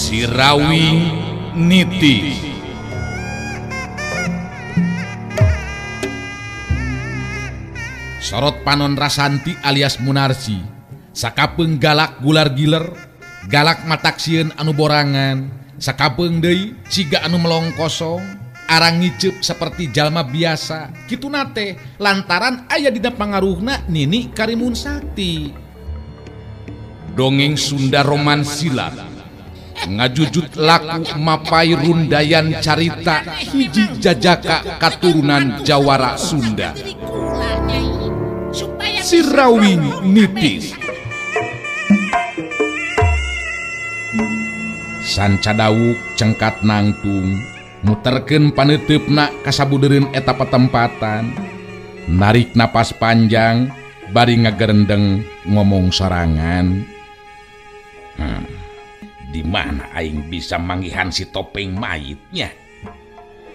Sirawing Niti. Sorot panon Rasanti alias Munarsi sakapeung galak gular giler, galak mataksieun anu borangan, sakapeung deui siga anu melong kosong, arang ngiceup seperti jalma biasa. Kituna teh lantaran aya dina pangaruhna Nini Karimun Sakti. Dongeng Sunda Roman Silat ngajujut laku mapai rundayan carita hiji jajaka katurunan Jawara Sunda. Sirawing Nitis. Sanca dawuk cengkat nangtung muterkeun paneuteup-na kasabudereun eta patempatan, narik napas panjang bari ngagerendeng ngomong sorangan. Di mana aing bisa manggihan si topeng mayitnya?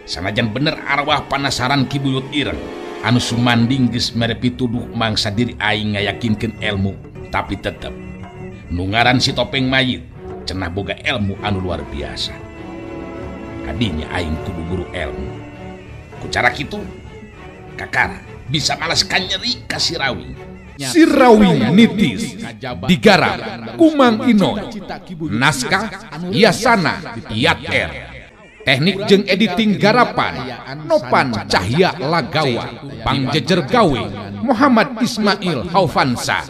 Sanajan bener arwah panasaran Ki Buyut Ireng anu sumanding geus mere pituduh mangsa diri aing ngayakinkeun ilmu, tapi tetep nu ngaran si topeng mayit cenah boga ilmu anu luar biasa. Kadinya aing kudu guru ilmu. Ku cara kitu kakara bisa malaskan nyeri ka Sirawing. Sirawing Nitis digarap Kumang Inoy, naskah Yasana Yat R, teknik jeung editing garapan Nopan Cahya Lagawa, pangjejer gawe Muhammad Ismail Haufansa.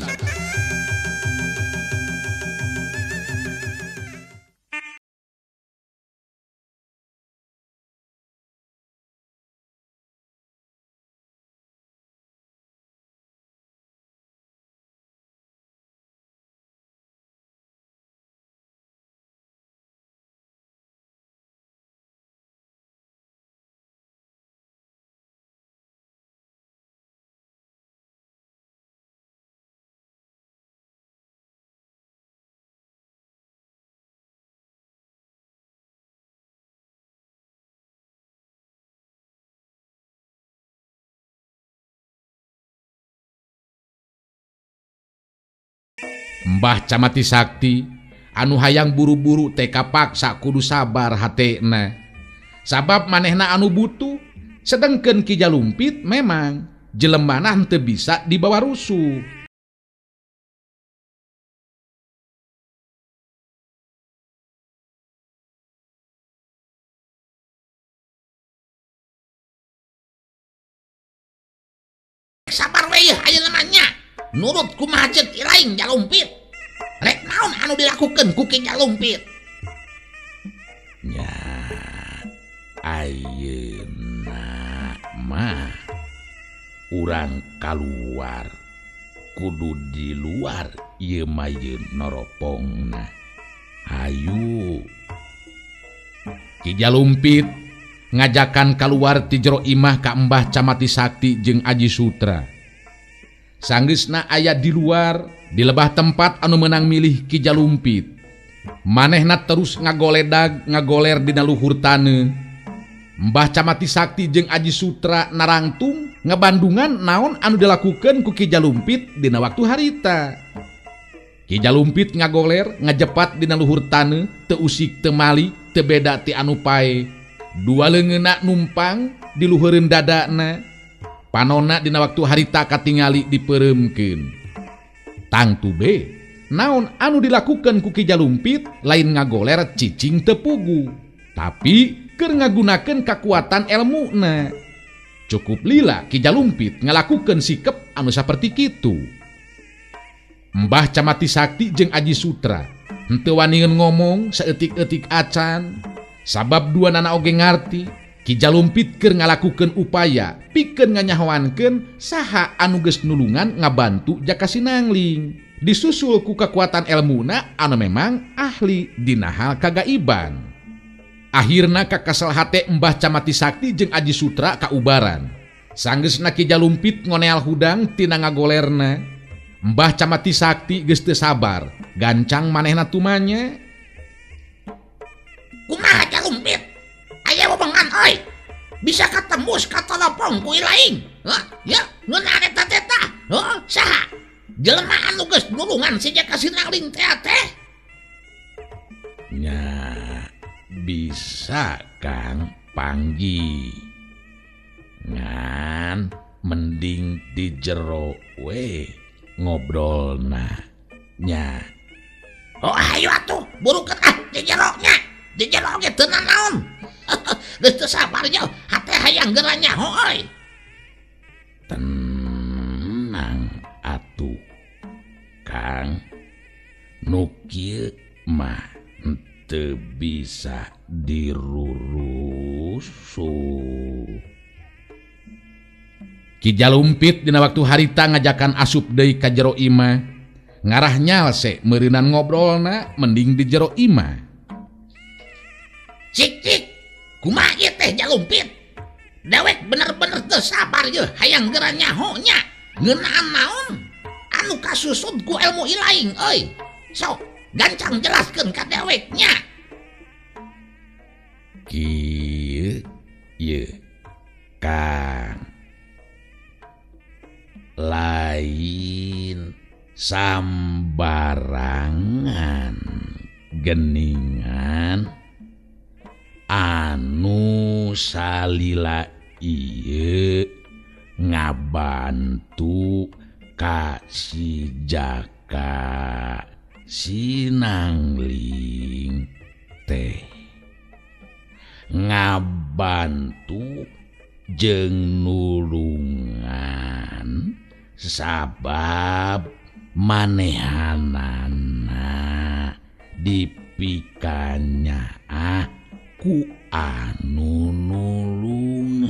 Mbah Camati Sakti anu hayang buru-buru teh kapaksa kudu sabar hatena. Sabab manehna anu butuh, sedengkeun Ki Jalumpit memang jelemana henteu bisa dibawa rusuh. Sabar we ayeuna nya. Nurut kumaha ceuk iraing Jalumpit. Rek naon anu dilakukeun ku Ki Jalumpit? Nya ayeuna mah urang kaluar kudu di luar ieu mah yeun noropongna. Hayu. Ki Jalumpit ngajakan kaluar ti jero imah ka Mbah Camati Sakti jeung Aji Sutra. Sanggeusna aya di luar, di lebah tempat anu meunang milih Ki Jalumpit. Manehna terus ngagoledag ngagoler dina luhur taneuh. Mbah Camati Sakti jeung Aji Sutra narangtung ngabandungan naon anu dilakukeun ku Ki Jalumpit dina waktu harita. Ki Jalumpit ngagoler ngajepat dina luhur taneuh, teu usik teu mali, teu beda ti anu pae. Dua leungeunna numpang di luhureun dadana. Panona dina waktu harita katingali dipereumkeun. Tangtu be, naon anu dilakukeun ku Ki Jalumpit lain ngagoler cicing teu pugu, tapi keur ngagunakeun kakuatan elmuna. Cukup lila Ki Jalumpit ngalakukeun sikep anu saperti kitu. Mbah Camati Sakti jeung Aji Sutra henteu waniun ngomong saeutik-eutik acan, sabab dua nana oge ngarti Ki Jalumpit keur ngalakukeun upaya pikeun nganyahoankeun saha anu geus nulungan ngabantu Jaka Sinangling. Disusul ku kekuatan elmuna anu memang ahli dina hal kagaiban. Akhirna kakasel hate Mbah Camati Sakti jeung Aji Sutra kaubaran. Sanggeusna Ki Jalumpit ngoneal hudang tina ngagolerna. Mbah Camati Sakti geus teu sabar, gancang manehna tumanya. Kumaha Jalumpit? Aya wewengan euy. Bisa katembus katelepong ku ilaing. Hah? Ya, ngeunaan eta teh tah. Heuh, saha? Jelema anu geus nulungan si Jaka Sinangling teh teh. Nya bisa Kang panggi ngan mending di jero we ngobrolna nya. Oh ayo atuh burukeun ah di jero nya, di jero ge teu nanaon. Geus teu sabar jauh hate hayang geura nyaho euy. Tenang atuh Kang, nu kieu mah teu bisa dirurusuh. Ki Jalumpit dina waktu harita ngajakan asup deui ka jero imah. Ngarah nyalse meureunan ngobrolna mending di jero imah. Cik cik, kumaha ieu teh Jalumpit? Dewek bener-bener teu sabar yeuh hayang geura nyaho nya. Ngeunaan naon? Anu kasusut ku ilmu ilaing euy. Sok gancang jelaskeun ka dewek nya. Kieu ieu Kang, lain sambarangan geningan anu salila ieu ngabantu ka si Jaka Sinangling teh, ngabantu jeung nulungan sabab manehanana dipikanya ku anu nulungan.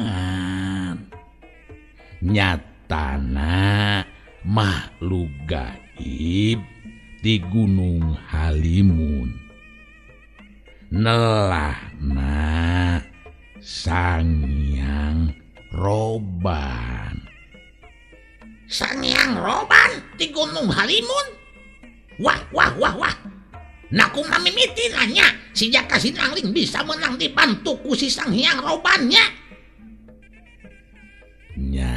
Nyatana makhluk gaib di Gunung Halimun nelahna Sangyang Roban. Sangyang Roban di Gunung Halimun? Wah wah wah wah. Nah kumaha mimiti nanya si Jaka Sinangling bisa menang dibantu ku si Sanghyang Robannya? Nya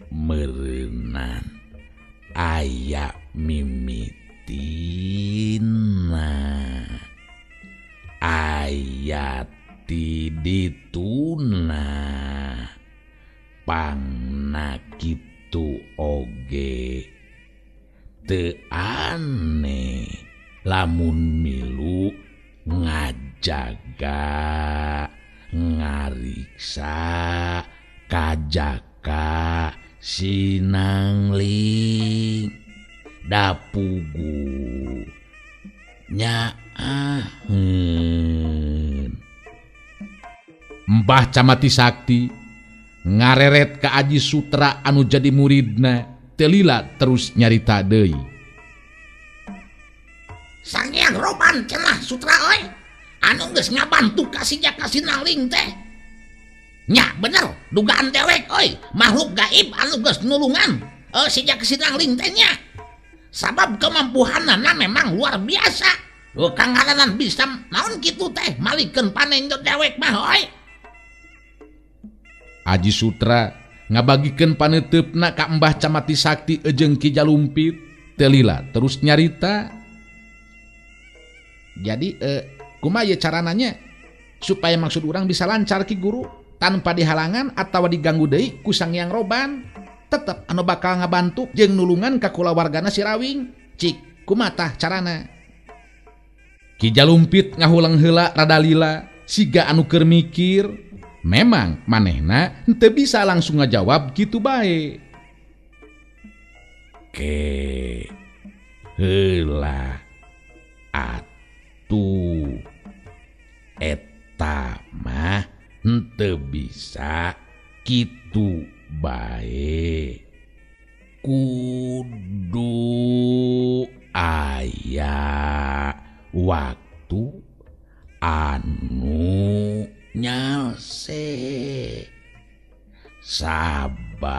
meureunan aya mimitina aya ti dituna pangna kitu oge teu aneh lamun milu ngajaga ngariksa ka Jaka Sinangling dapugu nyaaheun. Mbah Camati Sakti ngareret ka Aji Sutra anu jadi muridna teu lila terus nyarita deui. Sangyang Roban cenah Sutra euy anu geus ngabantu ka si Jaka Sinangling teh. Nya bener dugaan dewek euy, makhluk gaib anu geus nulungan si Jaka Sinangling teh nya. Sabab kemampuhanana memang luar biasa. Kangaranan bisa naon kitu teh malikeun panenjo dewek mah euy. Aji Sutra ngabagikeun paneuteup-na ka Mbah Camati Sakti jeung Ki Jalumpit teu lila terus nyarita. Jadi kumaha ieu carananya supaya maksud urang bisa lancar Ki Guru tanpa dihalangan atawa diganggu deui ku Sangyang Roban, tetep anu bakal ngabantu jeung nulungan ka kulawargana si Rawing. Cik kumaha tah carana? Ki Jalumpit ngahuleng heula rada lila siga anu keur mikir. Memang manehna henteu bisa langsung ngajawab kitu bae. Ke heula atuh eta mah henteu bisa kitu bae. Kudu aya waktu anu nyalse sabab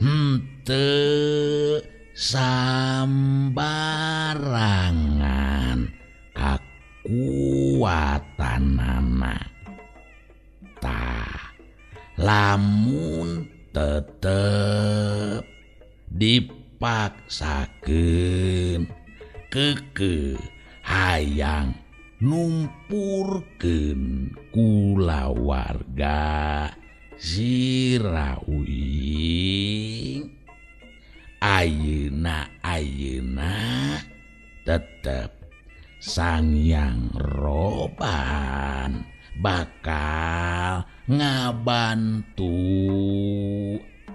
henteu sambarangan kakuatanana. Tah lamun tetep dipaksakeun kekeh Hayang numpurkeun kulawarga Sirawing. Ayeuna tetep Sangyang Roban bakal ngabantu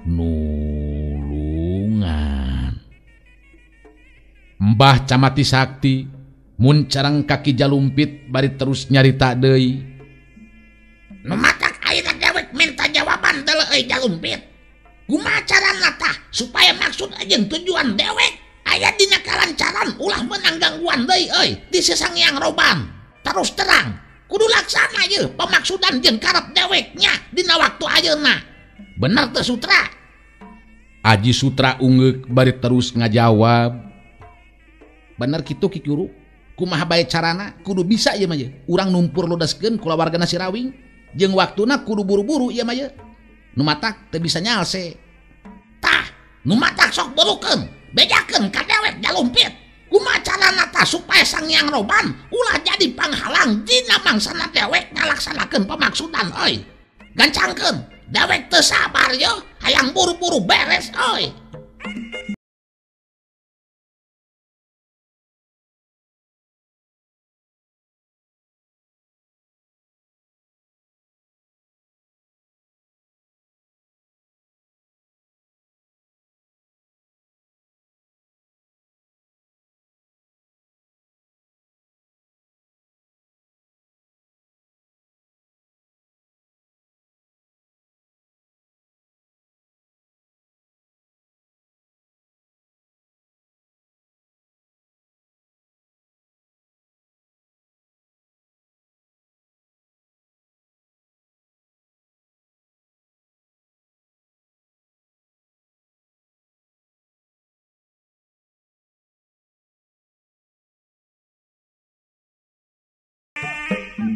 nulungan. Mbah Camati Sakti mun carang kaki Jalumpit bari terus nyarita deui. Nu matak ayeuna dewek minta jawaban deuleu euy Jalumpit. Kumaha carana tah supaya maksud jeung tujuan dewek aya dina kalancaran ulah meunang gangguan deui euy di si Sangyang Roban. Terus terang kudu laksana ieu pamaksudan jeung karep deweknya dina waktu ayeuna. Bener teu Sutra? Aji Sutra ungeuk bari terus ngajawab. Bener kitu Ki Guru. Kumaha bae carana kudu bisa ieu mah ye. Urang numpur lodaskeun kulawargana Sirawing jeung waktuna kudu buru-buru ieu mah ye. Nu matak teu bisa nyalse. Tah, nu matak sok burukeun, bejakeun ka dewek Jalumpit. Kumaha carana tah supaya Sangyang Roban ulah jadi panghalang dina mangsana dewek ngalaksanakeun pamaksudan euy. Gancangkeun, dewek teu sabar ye, hayang buru-buru beres euy.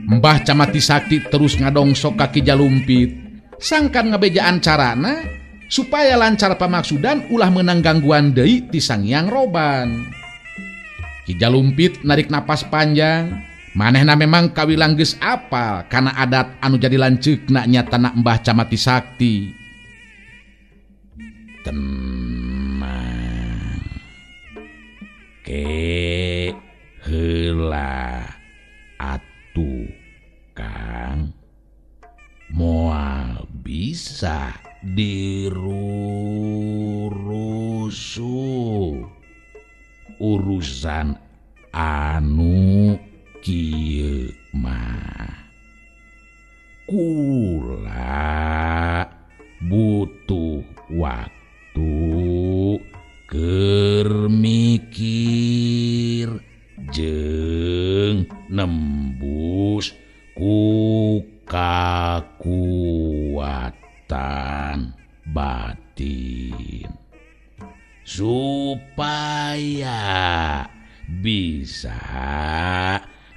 Mbah Camati Sakti terus ngadongsok kaki Jalumpit. Sangkan ngabejaan carana supaya lancar pamaksudan ulah menang gangguan deui ti Sangyang Roban. Ki Jalumpit narik napas panjang. Manehna memang kawilang geus apal kana adat anu jadi lanceukna nyatana Mbah Camati Sakti. Tenang. Ke heula atuh Kang, moal bisa dirurusu urusan anu kieu mah. Kula butuh waktu keur mikir jeung nembus ku kakuatan batin supaya bisa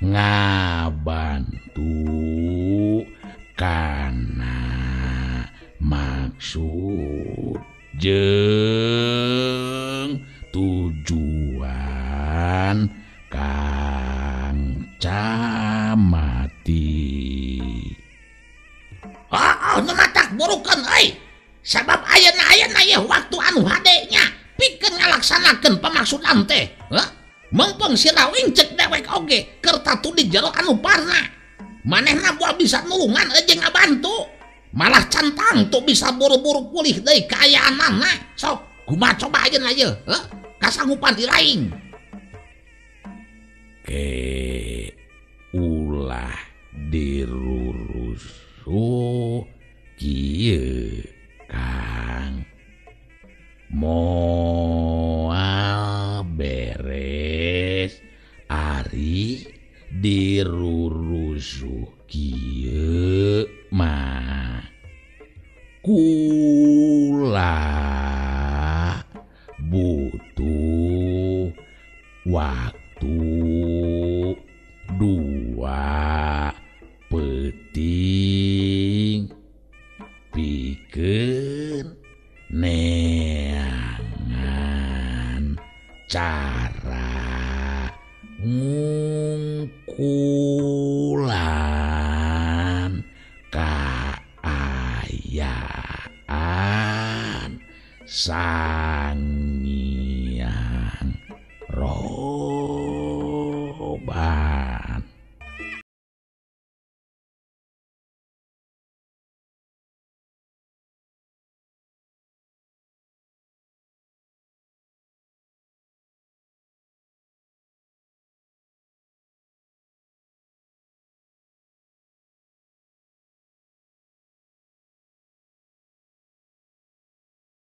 ngabantu kana maksud jeung tujuan Kang Camati. Oh, nu matak burukeun euy. Sabab ayeuna ye waktu anu hade nya pikeun ngalaksanakeun pamaksudan teh. Heuh? Meungpeung Sirawing cek dewek oge keur tatu di jero anu parna. Manehna moal bisa nulungan jeung ngabantu. Malah cantang tuh bisa buru-buru pulih deui kaayaanana. Sok kumaha coba ayeuna ye? Heuh? Kasanggupan iraing. Ke ulah dirurusu kieu Kang, moal beres ari dirurusu kieu mah. Kula butuh waktu dua peuting pikeun neangan cara Ngungkulan kaayaan Sangiang Roban.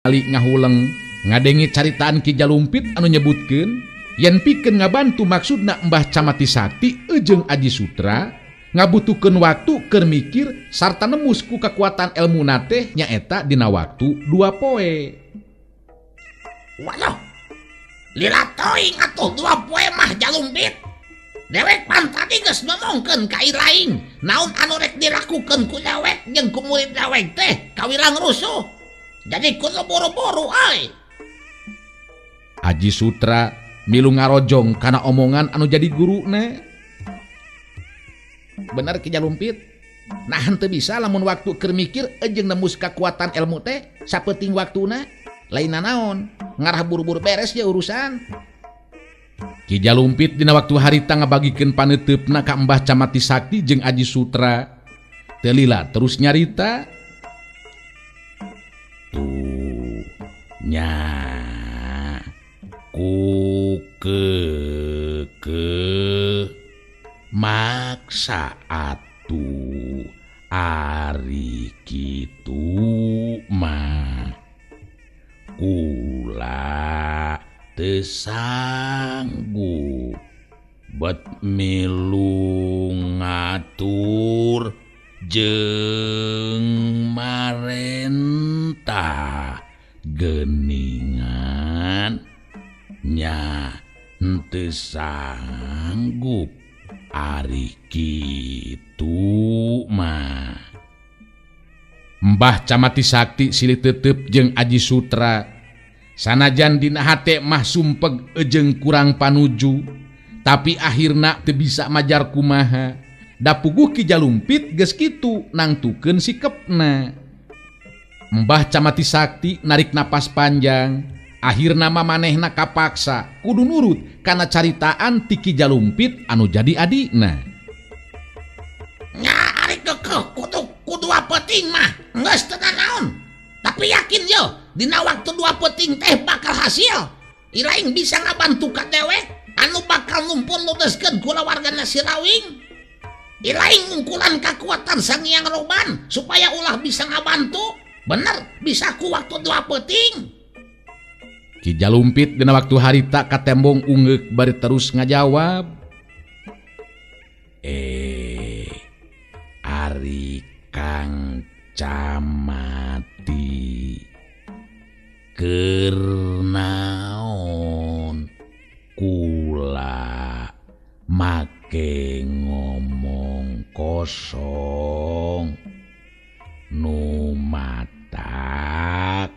Ali ngahuleng ngadengi caritaan Ki Jalumpit anu nyebutkeun yen pikeun ngabantu maksudna Mbah Camati Sakti jeung Aji Sutra ngabutuhkeun waktu keur mikir sarta nemus ku kekuatan elmuna teh nyaeta dina waktu 2 poe. Waduh, lila teuing atuh 2 poe mah Jalumpit. Dewek pan tadi geus ngomongkeun ka Iraing naon anu rek dilakukeun ku dewek jeung ku murid dewek teh kawilang rusuh. Jadi kudu buru-buru euy. Aji Sutra milu ngarojong kana omongan anu jadi guruna. Bener Ki Jalumpit. Nah henteu bisa lamun waktu keur mikir jeung nembus kekuatan ilmu teh sapeuting waktuna. Lain naon, ngarah buru-buru beres ya urusan. Ki Jalumpit dina waktu harita ngabagikeun paneuteup-na ka Mbah Camati Sakti jeung Aji Sutra. Teu lila terus nyarita. Tuh nya ku ke maksa atuh ari kitu mah kula teu sanggup bet milu ngatur jeung marentah geningan nya henteu sanggup ari kitu mah. Mbah Camati Sakti silih tetep jeung Aji Sutra sanajan dina hate mah sumpeg jeung kurang panuju tapi akhirna teu bisa majar kumaha. Da puguh Ki Jalumpit geus kitu nangtukeun sikepna. Mbah Camati Sakti narik napas panjang, akhirna mah manehna kapaksa kudu nurut kana caritaan ti Ki Jalumpit anu jadi adikna. Nya ari kekeuh kudu ku 2 peuting mah geus teu nanaon. Tapi yakin yo dina waktu 2 peuting teh bakal hasil. Ilaing bisa ngabantu ka dewek anu bakal numpun ludeskeun kulawargana Sirawing. Ilaing ngungkulan kekuatan Sangiang Roban supaya ulah bisa ngabantu. Bener bisa ku waktu 2 peuting. Ki Jalumpit dina waktu harita katembong ungeuk bari terus ngajawab. Ari Kang Camati keur naon kula make ngomong kosong nu matak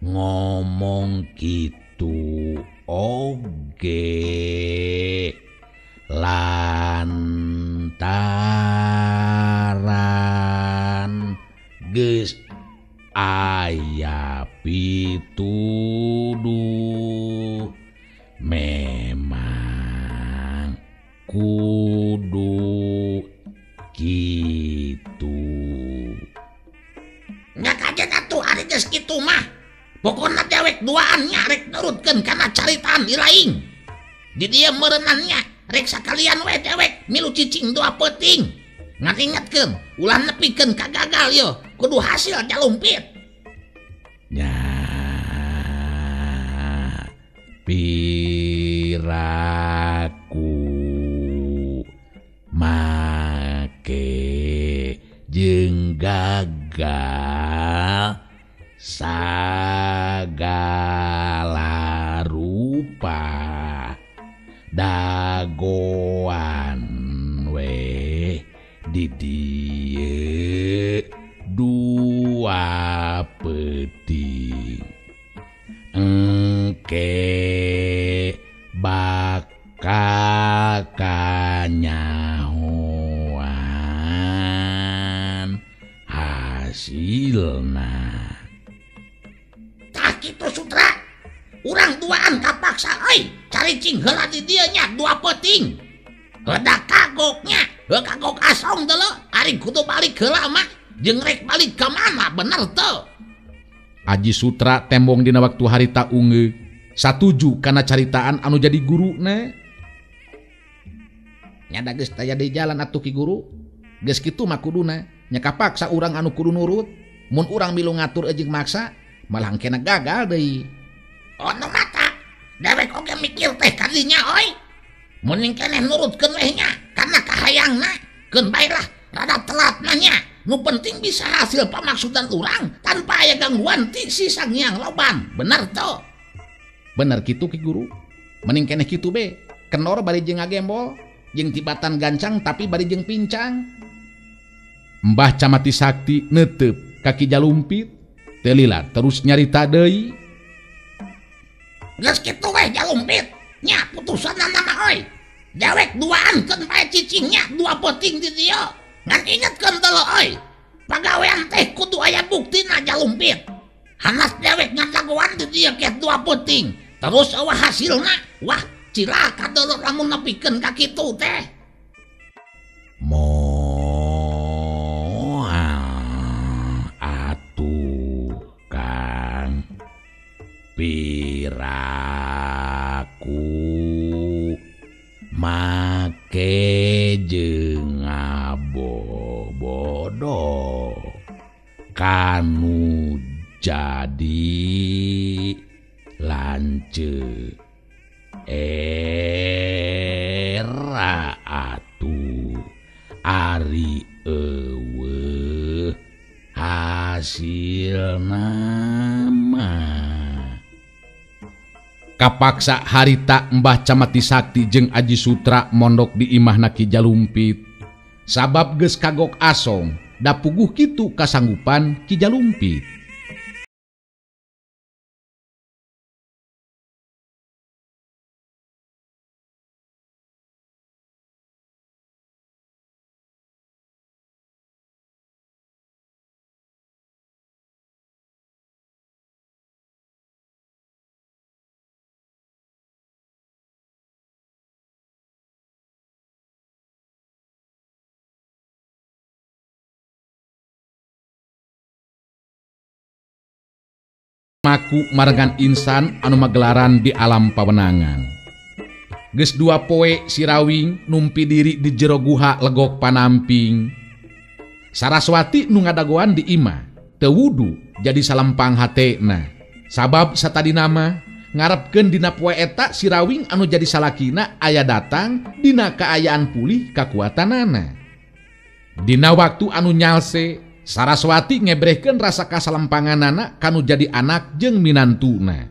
ngomong kitu oge lantaran geus aya pituduh memang kudu kitu. Nya kajen atuh ari geus kitu mah. Pokona dewek duaan nya rek nurutkeun kana caritaan Ilaing. Di dieu meureunannya rek sakalian we dewek milu cicing 2 peuting. Ngan ingetkeun ulah nepikeun ka gagal yo, kudu hasil Jalumpit. Nya piraku make jeung gagal sagala rupa dagoan we di dieu 2 peuting engke bakal kakanyahoan hasilna. Tah kitu Sutra, urang duaan kapaksa euy caricing heula di dieu nya dua peuting. Heuda kagoknya, heuh kagok asong deuleu ari kudu balik heula mah jeung rek balik ka mana bener teu. Aji Sutra tembong dina waktu harita ungeuk satuju kana caritaan anu jadi guruna. Nya da geus taya di jalan atuh Ki Guru. Geus kitu mah kuduna nya kapaksa urang anu kudu nurut. Mun urang milu ngatur jeung maksa malah engkena gagal deui. Oh nu mata dewek oge mikir teh kadinya euy. Mun keneh nurutkeun weh nya karena kahayangna keun bae lah rada telat mah nya. Nu penting bisa hasil pamaksudan urang tanpa aya gangguan ti si Sang Hyang Loban. Bener teu? Bener kitu Ki Guru. Mending keneh kitu be. Kenor bari jeung ngagembol, jeung tibatan gancang tapi bari jeung pincang. Mbah Camati Sakti neuteup ka Ki Jalumpit, teu lila terus nyarita deui. Geus kitu weh Jalumpit, nya putusanna mah euy. Dewek duaan keun bae cicing nya dua peuting di dieu. Ngan ingetkeun deuleu euy, pagawean teh kudu aya buktina Jalumpit. Hanas dewek ngadagoan di dieu ke dua peuting, terus eueuh hasilna, wah cilaka deuleu lamun nepikeun ka kitu teh. Moal atuh Kang, piraku make jeung ngabobodo kanu jadi lanceuk era atuh ari eueuh hasilna mah. Kapaksa harita Mbah Camati Sakti jeung Aji Sutra mondok di imahna Ki Jalumpit. Sabab geus kagok asong, da puguh kitu kasanggupan Ki Jalumpit. Maku marengan insan anu magelaran di alam pawenangan. Geus dua poe Sirawing numpi diri di jero guha Legok Panamping. Saraswati nu ngadagoan di imah teu wudu jadi salempang hatena. Sabab satadina mah ngarepkeun dina poe eta Sirawing anu jadi salakina aya datang dina kaayaan pulih kakuatanana. Dina waktu anu nyalse Saraswati ngebrehkeun rasa kasalempanganana kanu jadi anak jeung minantuna.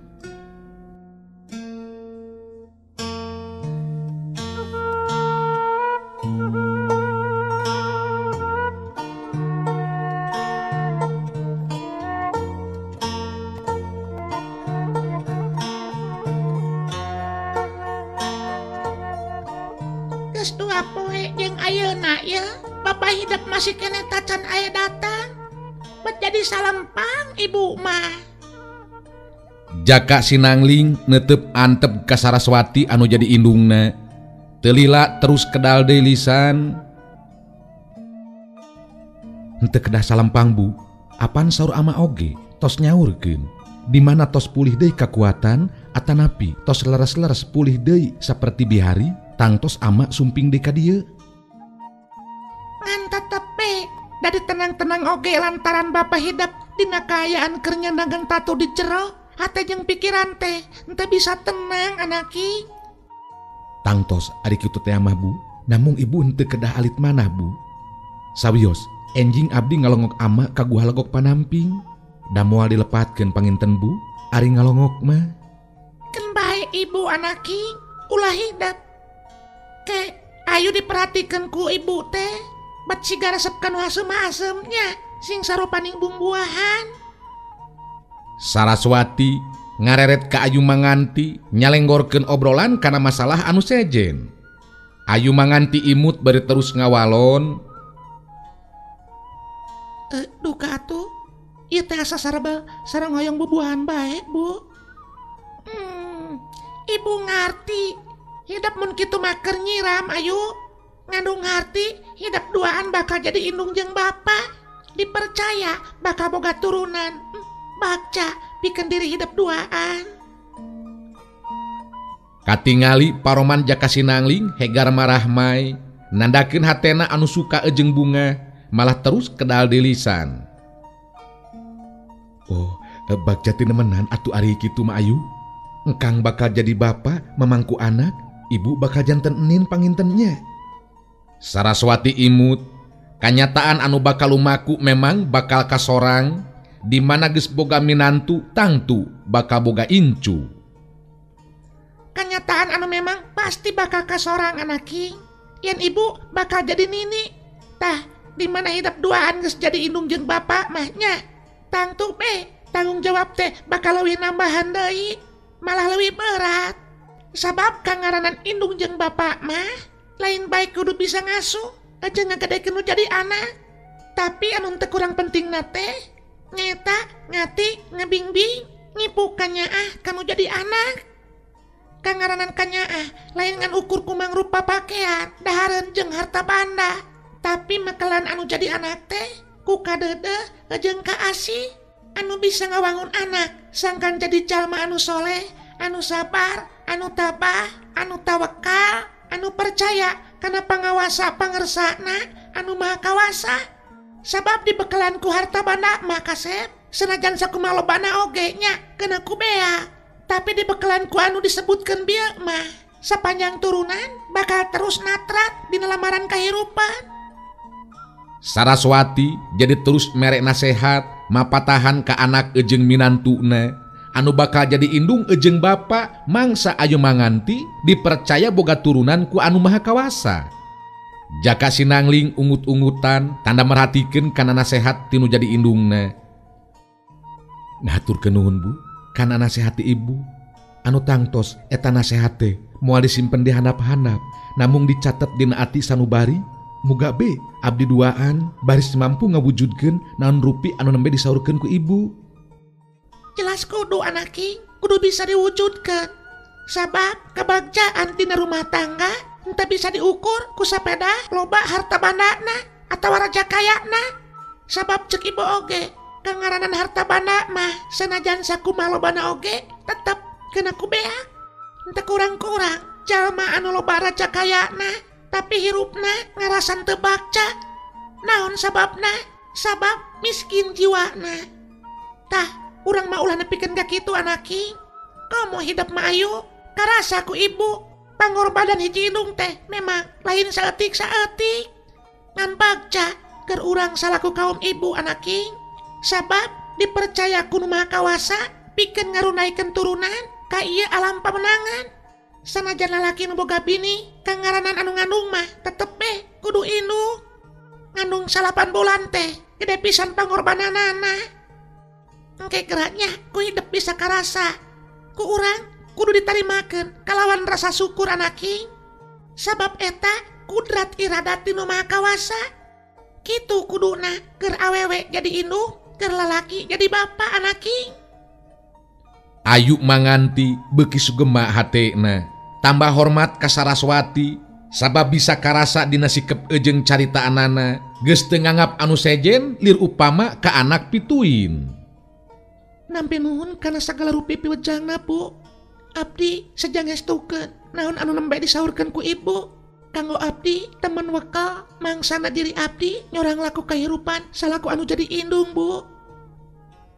Geus dua poe jeung ayeuna ya, Bapak hidup masih keneh tacan aya datang. Bet jadi salempang ibu mah. Jaka Sinangling netep antep ka Saraswati anu jadi indungna. Teu lila terus kedal deui lisan. Henteu kedah salempang bu, apan saur ama oge tos nyaurkeun. Di mana tos pulih deui kakuatan atanapi tos leres-leres pulih deui saperti bihari tangtos ama sumping deui ka dieu. Ngan tetep be, dari tenang-tenang oge lantaran Bapak hidup dina kaayaan keur nyandagang tatu di jero, hate jeung pikiran teh henteu bisa tenang anaki. Tangtos ari kitu teh mah bu, namung ibu henteu kedah alit manah bu. Sawios, enjing abdi ngalongok ama ka Guha Legok Panamping. Da moal dilepatkeun panginten bu, ari ngalongok mah. Keun bae ibu anaki, ulah hidup. Ke ayu diperhatikeun ku ibu teh. Bet siga resep kanu asem-asemnya sing sarupaning bumbuahan. Saraswati Ngareret ka Ayu Manganti nyalenggorkeun obrolan kana masalah anu sejen. Ayu Manganti imut bari terus ngawalon. Duka atuh ieu teh asa sarabal sareng hoyong bubuahan bae, Bu. Ibu ngarti hidep mun kitu mah keur nyiram Ayu. Ngandung ngarti hidep duaan bakal jadi indung jeung bapa. Dipercaya bakal boga turunan. Bagja pikeun diri hidep duaan. Katingali paroman Jaka Sinangling hegar marahmai nandakeun hatena anu suka ejeng bunga malah terus kedal di lisan. Oh, bagja tinemenan atuh ari kitu mah Ayu. Engkang bakal jadi bapa mamangku anak, ibu bakal janten enin pangintennya. Saraswati imut, kanyataan anu bakal lumaku memang bakal kasorang, di mana geus boga minantu tangtu bakal boga incu. Kanyataan anu memang pasti bakal kasorang anaki, yen ibu bakal jadi nini. Tah, di mana hidup duaan geus jadi indung jeung bapak mahnya. Tangtu be, tanggung jawab teh bakal leuwih nambahan deui, malah leuwih berat. Sabab kangaranan indung jeung bapak mah lain baik kudu bisa ngasuh aja ngagedekeun nu jadi anak. Tapi anu teu kurang pentingna teh nyaeta ngati ngabingbing ngipu kanyaah kanu jadi anak. Kangaranan kanyaah lain ngan ukur kumang rupa pakaian, dahareun jeung harta banda, tapi mekelan anu jadi anak teh ku kadeudeuh jeung kaasih anu bisa ngawangun anak sangkan jadi jalma anu soleh, anu sabar, anu tabah, anu tawakal, anu percaya kana pangawasa pangersana anu maha kawasa. Sabab dibekalan ku harta banda mah kasep senajan sakumaha lobana oge nya kena ku bea, tapi dibekalan ku anu disebutkeun bieu mah sapanjang turunan bakal terus natrat dina lamaran kahirupan. Saraswati jadi terus merek nasehat mapatahan ka anak ejeng minantuna anu bakal jadi indung ejeng bapa mangsa Ayu Manganti dipercaya boga turunan ku anu maha kawasa. Jaka Sinangling ungut-ungutan tanda merhatikeun kana nasehat tinu jadi indungna. Ngaturkeun nuhun Bu kana nasehat ti ibu anu tangtos eta nasehat teh moal disimpen di handap-handap namung dicatet dina ati sanubari. Muga be abdi duaan baris mampu ngawujudkeun naon rupi anu nembe disaurkeun ku ibu. Jelas kudu anaki, kudu bisa diwujudkeun. Sabab kebagjaan tina rumah tangga henteu bisa diukur ku sapeda loba harta bandana atawa raja kayana. Sabab cek ibu oge, kangaranan harta banda mah senajan sakumaha lobana oge tetep kena ku beak. Henteu kurang-kurang jalma anu loba raja kayana tapi hirupna ngarasan teu bagja. Naon sababna? Sabab miskin jiwana. Tah, urang mah ulah nepikeun ka kitu anaki. Komo hidup mah Ayu, karasa ku ibu pangorbanan hiji indung teh memang lain saeutik-saeutik. Ngan bagja keur urang salaku kaum ibu anaki. Sabab dipercaya ku nu Maha Kawasa pikeun ngarunaikeun turunan ka ieu alam pamenangan. Sanajan lalaki nu boga bini kangaranan anu ngandung mah tetep be kudu indung. Ngandung 8 bulan teh gede pisan pangorbananana. Engke geraknya ku hidup bisa karasa. Ku urang kudu ditarimakeun kalawan rasa syukur anaki. Sabab eta kudrat iradat ti nu Maha Kawasa. Kitu kuduna keur awewe jadi indung, keur lalaki jadi bapa anaki. Ayu Manganti beuki sugema hatena tambah hormat ka Saraswati sabab bisa karasa dina sikep ejeng caritaanana geus teu nganggap anu sejen lir upama ka anak pituin. Nampi nuhun kana sagala rupi piwejangna Bu. Abdi sejangestukeun naon anu nembe disaurkeun ku ibu. Kanggo abdi temen wekal mangsana diri abdi nyorang laku kahirupan salaku anu jadi indung Bu.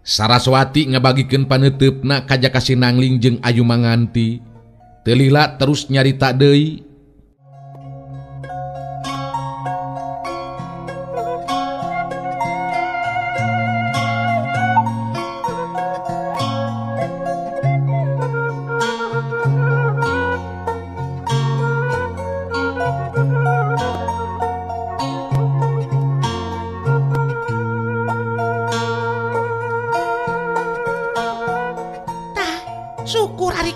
Saraswati ngabagikeun paneuteup-na ka Jaka Sinangling jeung Ayu Manganti. Teu lila terus nyarita deui.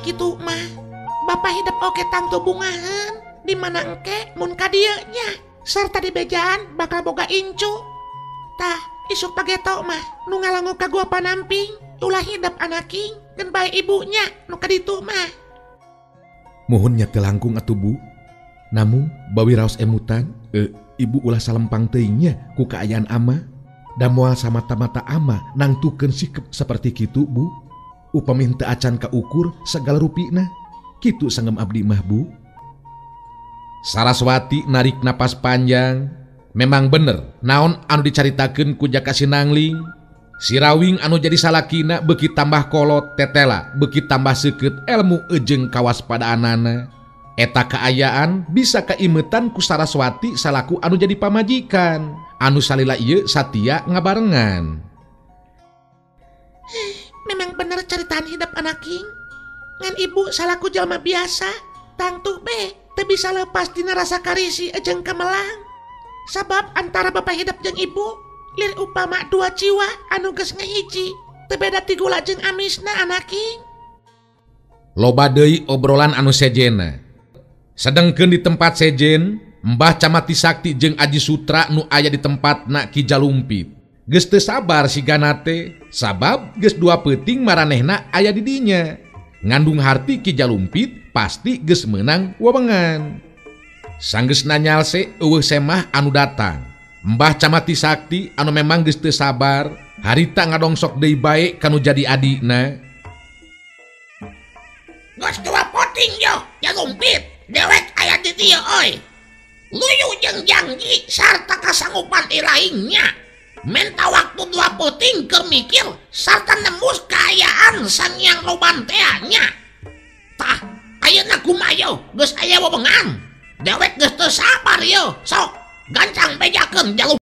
kitu mah. Bapak hidep oge tangtu bungaheun di mana engke mun ka dieu nya sarta di bejaan bakal boga incu. Tah isuk pageto mah nu ngalangu ka gua panamping ulah hidep anaking keun bae ibunya nu ka ditu mah. Muhun nya teu langkung atuh Bu. Namun bawi raos emutan ibu ulah salempang teuing nya ku kaayaan ama. Da moal samata-mata ama nangtukeun sikep saperti kitu Bu. Upami henteu acan kaukur sagala rupina. Kitu sanggem abdi mah Bu. Saraswati narik napas panjang. Memang bener naon anu dicaritakeun ku Jaka Sinangling. Sirawing anu jadi salakina beuki tambah kolot tetela, beuki tambah seukeut elmu ejeung kawaspadaanana. Eta kaayaan bisa kaimetan ku Saraswati salaku anu jadi pamajikan. Anu salila ieu satia ngabarengan. Memang bener caritaan hidup anaking. Ngan ibu salaku jalma biasa, tangtu be teu bisa lepas dina rasa karisi jeung kemelang. Sabab antara bapak hidup jeung ibu lir upama dua jiwa anu geus ngahiji, teu beda ti gula jeung amisna anaking. Loba deui obrolan anu sejena. Sedengkeun di tempat sejen, Mbah Camati Sakti jeung Aji Sutra nu aya di tempatna Ki Jalumpit. Geus teu sabar sigana teh, sabab geus dua peuting maranehna aya di dinya. Ngandung harti Ki Jalumpit pasti geus meunang wewengan. Sanggeusna nyalse eueuh semah anu datang. Mbah Camati Sakti anu memang geus teu sabar, harita ngadongsok deui bae kanu jadi adina. Geus dua poting yo, Jalumpit. Dewek aya di dieu euy. Luyu jeung janji sarta kasanggupan ilaingnya. Menta waktu dua poting keur mikir sarta nembus kaayaan Sang Hyang Roban tea nya. Tah, ayeuna kumaha yo geus aya wewengan. Dewek geus teu sabar yo, sok gancang bejakeun Jalumpit.